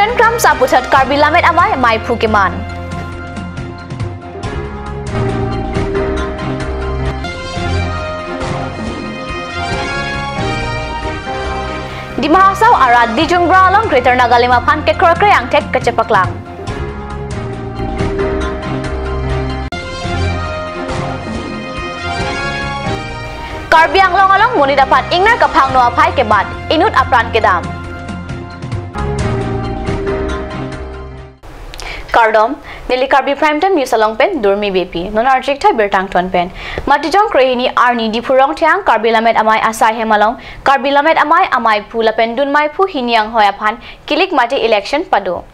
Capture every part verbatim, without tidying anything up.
Kramsa aputhot Karbi Lammet Amei maiphu keman. Dima Hasao arat Dijungbra along Greater Nagalim aphan kekroikre angthek kachepaklang. Karbi Anglong along monit aphan ingnar kaphangno aphai kebat, inut apran kedam. Kardom, neli Karbi Prime Time News along pen Durmi Beypi. Non arjik thai birta angton pen. Matijong krehini arni Diphu Rongthiang Karbi Lammet Amei asai hem along Karbi Lammet Amei amaiphu lapen dunmaiphu hini anghoi aphan kilik mate election pado.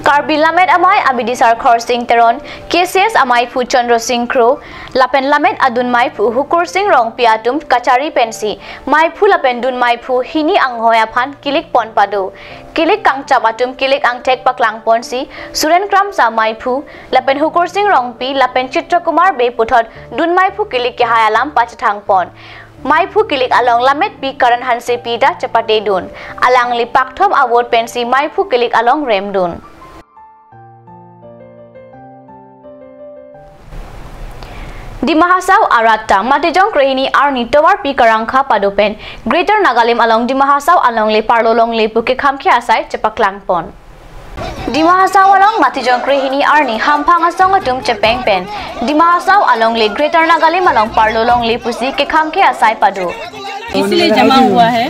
Karbi Lammet Amei abidisar Khorsing Teron, K C S amaiphu Chandra Sing Kro, lapen lammet adunmaiphu Hukur Sing Rongpi atum kachari pensi maiphu lapen dunmaiphu hini anghoi aphan kilik pon pado. Kilik kangchap atum kilik angthek paklang ponsi Suren Kramsa maiphu lapen Hukur Sing Rongpi lapen Chitra Kumar Bey puthot dunmaiphu kilik kehai alam pachethang pon. Maiphu kilik along lammetpi Karan Hansepi ta chepate dun. Alangli pakthom avote pensi maiphu kilik along rem dun. Dima Hasao arat ta Matijong krehini arni tovar P Karangkha pado pen Greater Nagalim along Dima Hasao alongle parlo longle pu kekhamkhe asai chepaklang pon. Dima Hasao along Matijong krehini arni hamphang asong atum chepeng pen Dima Hasao alongle Greater Nagalim along parlo longle pusi kekhamkhe asai pado. इसलिए जमा हुआ है,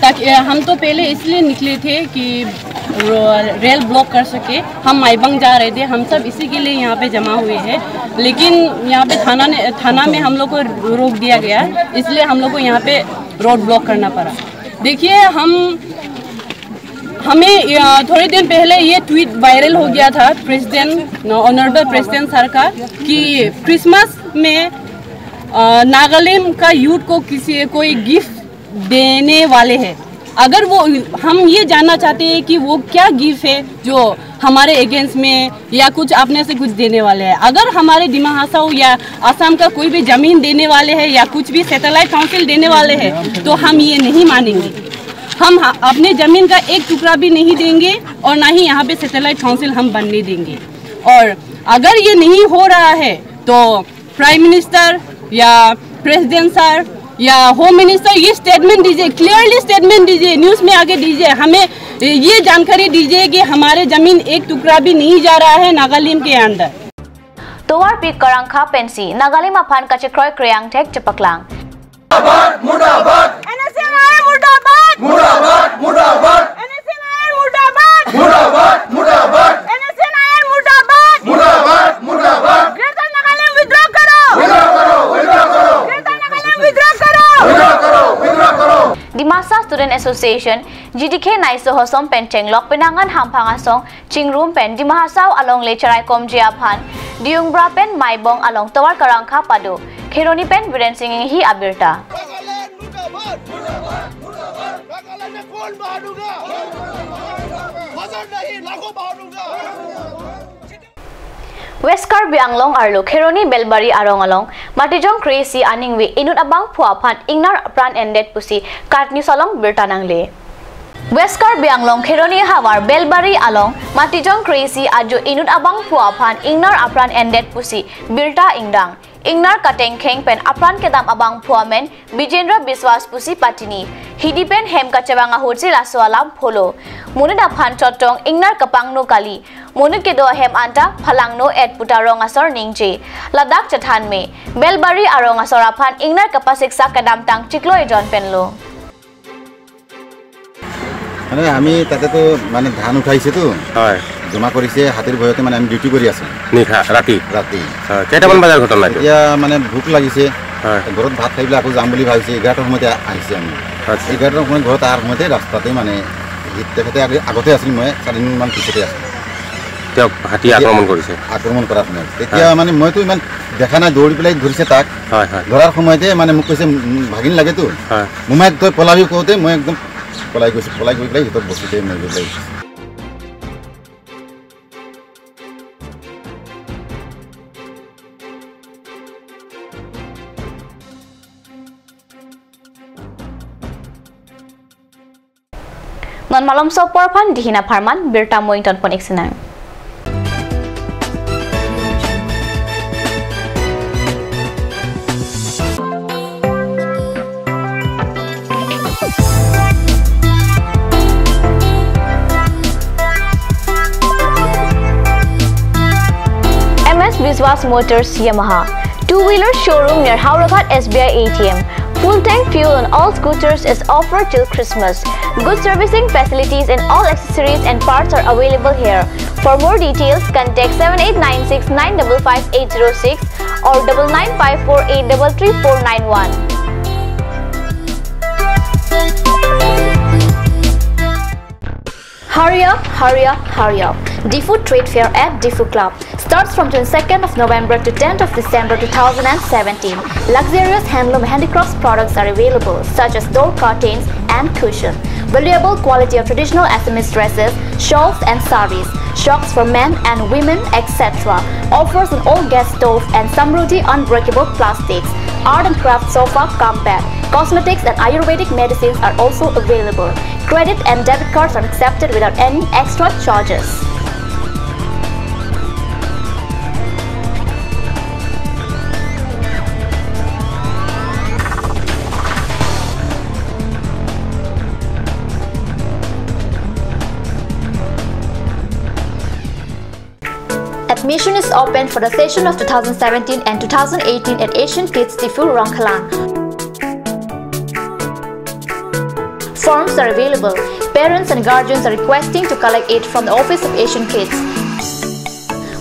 ताकि, अ, हम तो पहले इसलिए निकले थे कि रो-, रेल ब्लॉक कर सके। हम माईबंग जा रहे थे, हम सब इसी के लिए यहाँ पे जमा हुए हैं, लेकिन यहाँ पे थाना ने, थाना में हम लोग को रोक दिया गया, इसलिए हम लोग को यहाँ पे रोड ब्लॉक करना पड़ा। देखिए, हम हमें, अ, थोड़े दिन पहले ये ट्वीट वायरल हो गया था प्रेसिडेंट, ऑनरेबल प्रेसिडेंट सर का, कि क्रिसमस में, अ, नागालैंड का यूथ को किसी, कोई गिफ्ट देने वाले हैं। अगर वो, हम ये जानना चाहते हैं कि वो क्या गिफ्ट है जो हमारे अगेंस्ट में या कुछ अपने से कुछ देने वाले हैं। अगर हमारे दिमा हासाओ या असम का कोई भी जमीन देने वाले हैं या कुछ भी सैटेलाइट काउंसिल देने वाले हैं, तो हम ये नहीं मानेंगे। हम ह-, अपने जमीन का एक टुकड़ा भी नहीं देंगे और ना ही यहाँ पे सैटेलाइट काउंसिल हम बनने देंगे। और अगर ये नहीं हो रहा है, तो प्राइम मिनिस्टर या प्रेसिडेंट सर या होम मिनिस्टर, ये स्टेटमेंट दीजिए, क्लियरली स्टेटमेंट दीजिए, न्यूज़ में आके दीजिए, हमें ये जानकारी दीजिए कि हमारे जमीन एक टुकड़ा भी नहीं जा रहा है नागालैंड के अंदर। Tovar P Karangkha pensi Nagalim aphan kachekroikre angthek chepaklang. मुर्दाबाद, मुर्दाबाद। एनएसयूआईएम मुर्दाबाद। मुर्दाबाद, मुर्दाबाद। एनएसयूआईएम मुर्दाबाद। मुर्दाबाद, मुर्दाबाद। एनएसयूआईएम मुर्दाबाद। मुर्दाबाद, मुर्दाबाद। ग्रेटर नागालैंड विथड्रॉ करो। विथड्रॉ करो, विथड्रॉ करो। ग्रेटर नागालैंड विथड्रॉ करो। विथड्रॉ करो, विथड्रॉ करो। Dimasa Student Association, G D K naiso hosom pen chenglok penangan hamphang asong chingrum pen Dima Hasao alongle cheraikomji aphan Dijungbra pen Maibong along tovar Karangkha pado. Kheroni pen Biren Sing Inghi abirta. Nagaland मुर्दाबाद, मुर्दाबाद, मुर्दाबाद। नागालैंड में कौन बहादुर का? हजार नहीं, लाखों बहादुर का। West Karbi Anglong arlo Kheroni Belbari arong along Matijong kre-isi aningve inut abangphu aphan ingnar apran endet pusi KAT News along birta nangle. West Karbi Anglong Kheroni havar Belbari along Matijong kre-isi ajo inut abangphu aphan ingnar apran endet pusi birta ingdang. Ingnar katengkheng pen apran kedam abangphu amen Bijendra Biswas pusi patini. Hidi pen hem kachevang ahutsi laso alam pholo. Monit aphan chotong ingnar kapangno kali. Monit kedo ahem anta phalangno et puta rong asor ningje. Ladak chethan me. Belbari arong asor aphan ingnar kapasiksa kedamtang chiklo ejon penlo. মানে আমি তাতেতো মানে ধান উঠাইছেতো, হয়। জমা কৰিছে, হাতীৰ ভয়তে মানে আমি ডিউটি কৰি আছো। নিশা, ৰাতি? ৰাতি। হয়, কেইটামান বজাৰ ঘটনা এইটো? এতিয়া মানে ভোক লাগিছে, হয়। ঘৰত ভাত খাই পেলাই আকৌ যাম বুলি ভাবিছে, এঘাৰটাৰ সময়তে আ-, আহিছে আমি। আচ্ছা। এঘাৰটাৰ সময়ত ঘৰত অহাৰ সময়তে ৰাস্তাতে মানে সি তেখেতে আগে-, আগতে আছিল, মই চাৰি মিনিটমান পিছতে আছিলোঁ। তেওঁক হাতীয়ে আক্ৰমণ কৰিছে? আক্ৰমণ কৰাৰ সময়ত। তেতিয়া হয়। মানে মইতো ইমান দেখা নাই, দৌৰি পেলাই ধৰিছে তাক। হয়, হয়। ধৰাৰ সময়তে মানে মোক কৈছে, "উম, ভাগিন লাগেতো। হয়। মোমাইক তই পলাবি," কওঁতে মই একদম পলাই গৈছোঁ। পলাই গৈ পেলাই সিহঁতৰ বস্তিতে মই গৈ পেলাই Non malomso apor aphan Dihina Pharman birta mo ingtonpon ik sinang. M S Biswas Motors Yamaha, two-wheeler showroom near Howraghat S B I A T M. Full tank fuel on all scooters is offered till Christmas. Good servicing facilities and all accessories and parts are available here. For more details, contact seven eight nine six nine double five eight zero six or double nine five four eight double three four nine one. Hurry up, hurry up, hurry up. Diphu Trade Fair at Diphu Club starts from twenty-second of November to tenth of December two thousand seventeen. Luxurious handloom handicrafts products are available, such as door curtains and cushion. Valuable quality of traditional Assamese dresses, shawls and saris, shocks for men and women, et cetera. Offers on all gas stove and Samruddhi unbreakable plastics. Art and craft sofa cum bed. Cosmetics and Ayurvedic medicines are also available. Credit and debit cards are accepted without any extra charges. Admission is open for the session of two thousand seventeen and two thousand eighteen at Asian Kids Diphu, Rongkhelang. Forms are available. Parents and guardians are requesting to collect it from the office of Asian Kids.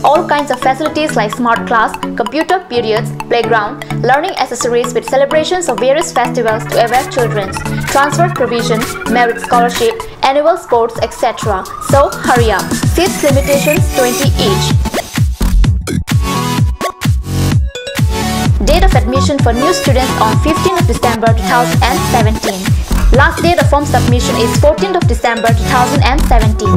All kinds of facilities like smart class, computer periods, playground, learning accessories with celebrations of various festivals to avail children, transfer provision, merit scholarship, annual sports, et cetera. So hurry up. Seats limitations twenty each. Date of admission for new students on fifteenth of December two thousand seventeen. Last date of form submission is fourteenth of December two thousand seventeen.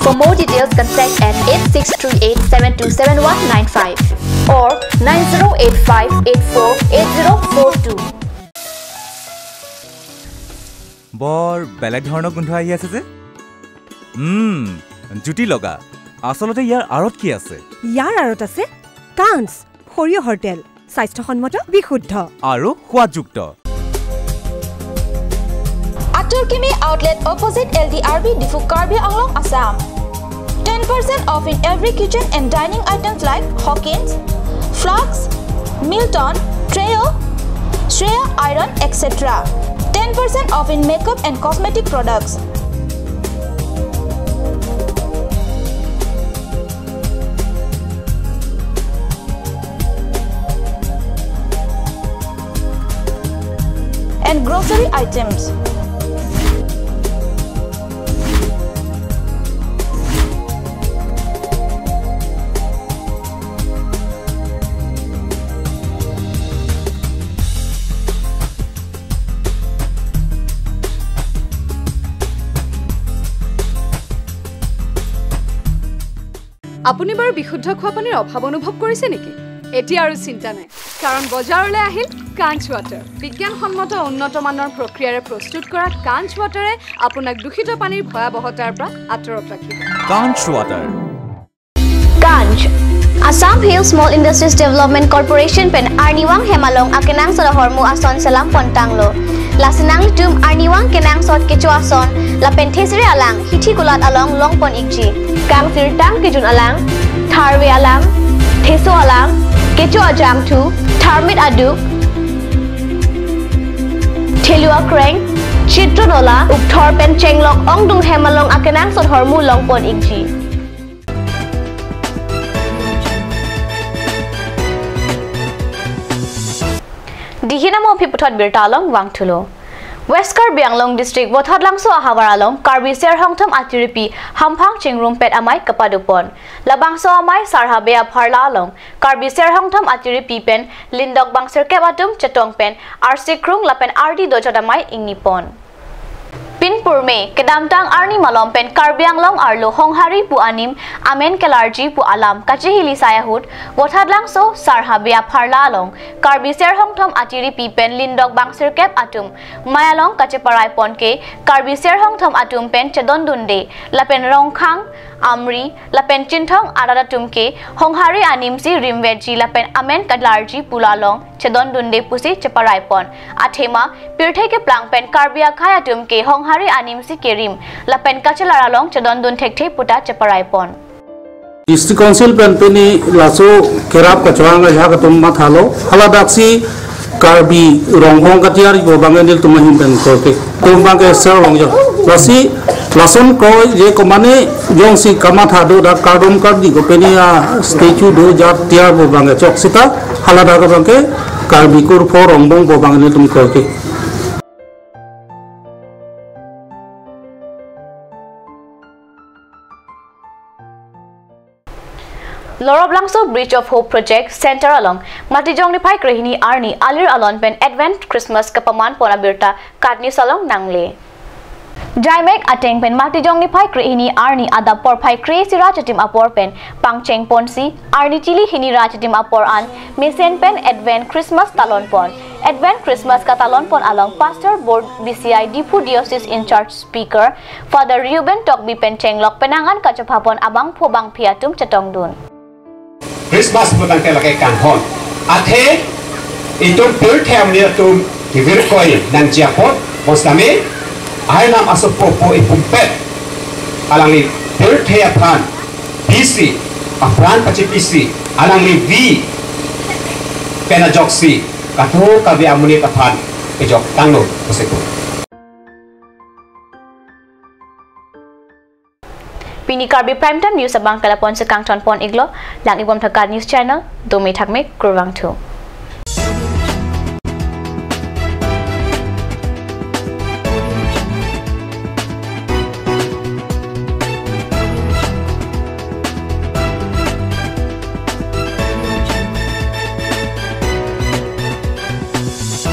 For more details, contact at eight six three eight seven two seven one nine five or nine zero eight five eight four eight zero four two. বৰ বেলেগ ধৰণৰ গোন্ধ আহি আছে যে। উম, জুতি লগা। আচলতে ইয়াৰ আঁৰত কি আছে? ইয়াৰ আঁৰত আছে কাঞ্চ সৰিয়হৰ তেল, স্বাস্থ্যসন্মত, বিশুদ্ধ। আৰু সোৱাদযুক্ত। Atur Kimi Outlet, opposite L D R B, Diphu, Karbi Anglong, Assam. Ten percent off in every kitchen and dining items like Hawkins, Flux, Milton, Trio, Shreya Iron, et cetera. Ten percent off in makeup and cosmetic products. And grocery items. আপুনি বাৰু বিশুদ্ধ খোৱা পানীৰ অভাৱ অনুভৱ কৰিছে নেকি? এতিয়া আৰু চিন্তা নাই, কাৰণ বজাৰলৈ আহিল কাঞ্চ ৱাটাৰ। বিজ্ঞানসন্মত উন্নত মানৰ প্ৰক্ৰিয়াৰে প্ৰস্তুত কৰা কাঞ্চ ৱাটাৰে আপোনাক দূষিত পানীৰ ভয়াৱহতাৰ পৰা আঁতৰত ৰাখিব। কাঞ্চ water. Kanch, Assam Hill Small Industries Development Corporation pen arnivang hem along akenangsot ahormu ason selam pontanglo. Lasi nanglitum arnivang kenangsot kecho ason lapen thesere alang hithi kulat along longpon ikji. Kangsirtang kejun alang, tharve alang, theso alang, kecho ajangthu, tharmit aduk, thelu akreng, chitro nola, ukthor pen chenglok ongdung hem along akenangsot ahormu longpon ikji. Dihina mo aphi puthot birta along vangthulo. West Karbi Anglong District Vothatlangso ahavar along Karbi Ser Hongthom Atiripi hamphang chingrumpet amei kapadopon. Labangso amei Sarhabe apharla along Karbi Ser Hongthom Atiripi pen lindok bang sirkep atum chetong pen arsi krung lapen ardi dojot amei ingnipon. Pinpurme kedamtang arni malom pen Karbi Anglong arlo Honghari pu anim amen kelarji pu alam kachihili sai ahut Vothatlangso Sarhabe apharla along Karbi Serhongthom atiripi pen lindok bangsirkep atum mei along kacheparai pon ke Karbi Serhongthom atum pen chedondunde lapen Rongkhang, Amri lapen Chinthong arat atum ke Honghari anim si rimvetji lapen amen kelarji pu along chedondunde pusi cheparai pon. Athema pirthe keplang pen Karbi akhei atum ke Honghari anim si kerim lapen kachelar along chedondun thekthe puta cheparai pon. District Council pen pini laso kerap kacharang ajak atum mathalo. Haladaksi Karbi Ronghong katiar ipo bang nelitum ahin pen korte. Tum bang ke ser long jo. Lasi lason kroi je komane jongsi kamatha do dak kardom kardi ko pini a statue do jat tiar po bang ke chok sita haladak bang ke Karbi kurpho rongbong po bang nelitum korte. Loroplangso Bridge of Hope Project Center along Matijong niphai krehini arni alir alon pen Advent Christmas kapaman pon abirta Katni salong nangle. Jaimek ateng pen Matijong niphai krehini arni adap porphai kre-isi ra achitim apor pen pangcheng ponsi arni chili hini ra achitim apor an mesen pen Advent Christmas talon pon. Advent Christmas katalon pon along Pastor Board B C I Diphu Diocese in charge speaker Father Reuben Tokbi pen chenglok penang an kachepha pon abangphu bangphi atum chetongdun. Christmas pu tangte lake kanghon. Athe itum pirthe amonit atum kevirkoi nangji apot, bonsitame ahainam asopo po ipumpet alangli pirthe aphan pisi, apran pachipisi, alangli vi pen ajoksi kadokave amonit aphan kejok tanglo pusi pu. Pini Karbi Prime Time News abang ke la-an si kangton pon iklo, lang-ik bom tha Kat News Channel, dome thakme, kurvangthu.